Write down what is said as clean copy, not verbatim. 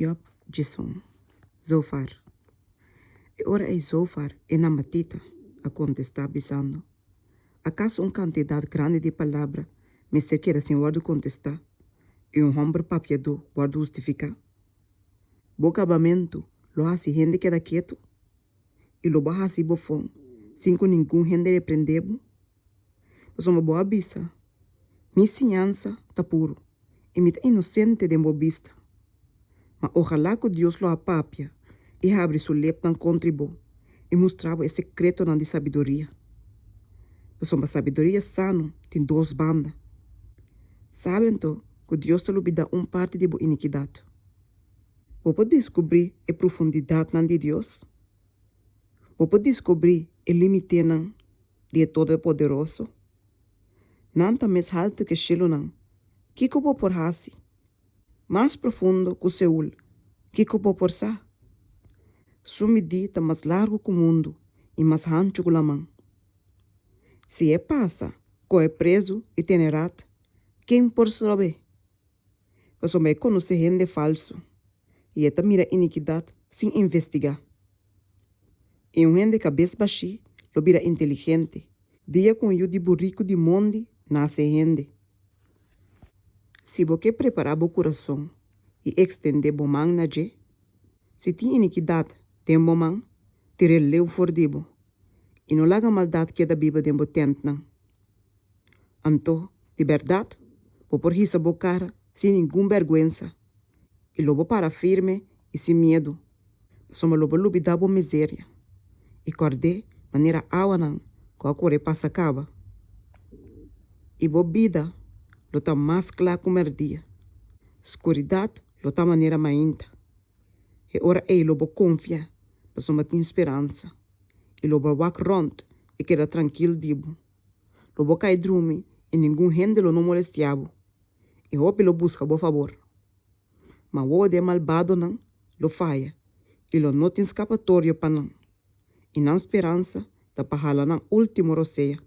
Yòb 11. Zofar. E ora ei Zofar, e namatita, a kontestá, bisando, Akaso un kantidat grandi di palabra mester keda sin wòrdu kontestá i un hòmber papiadó wòrdu hustifiká? Bo gabamentu lo hasi hende keda ketu? I lo bo hasi bofon sin ku ningun hende reprendé bo? Pasobra bo a bisa, Mi siñansa ta puru i mi ta inosente den bo bista. Ma ojalá ku Dios lo a papia i habri su lepnan kontri bo i mustra bo e sekretonan di sabiduria. Pasobra sabiduria sano tin dos banda. Sabi anto ku Dios ta lubidá un parti di bo inikidat. Bo por deskubrí e profundidatnan di Dios? Bo por deskubrí e límitenan di e Todopoderoso? Nan ta mes haltu ku e shelunan. Kiko bo por hasi? Mas profundo ku Seul, kiko bo por sa? Su midí ta mas largu ku mundu i mas hanchu ku laman. Si e pasa, kohe prezu i tene rat, ken por strob'é? Pasobra e konosé hende falsu i e ta mira inikidat sin investigá. I un hende kabes bashí lo bira inteligente dia ku un yu di buriku di mondi nase hende. Si bo ke prepará bo kurason i ekstendé bo man na dje, si tin inikidat den bo man, tir'é leu for di bo, i no laga maldat keda biba den bo tèntnan. Anto, di bèrdat, bo por hisa bo kara sin ningun bèrgwensa, i lo bo para firme i sin miedu, pasobra lo bo lubidá bo miseria i kòrd'é manera awanan ku a kore pasa kaba. I bo bida lo ta mas kla ku mèrdia, skuridat lo ta manera mainta. E ora ei lo bo konfia pasobra tin speransa, i lo bo wak rònt i keda trankil di bo. Lo bo kai drumi i ningun hende lo no molestiá bo, i hopi lo buska bo fabor. Ma wowo di e malbadonan lo faya i lo no tin skapatorio pa nan, i nan speransa ta pa hala nan último rosea.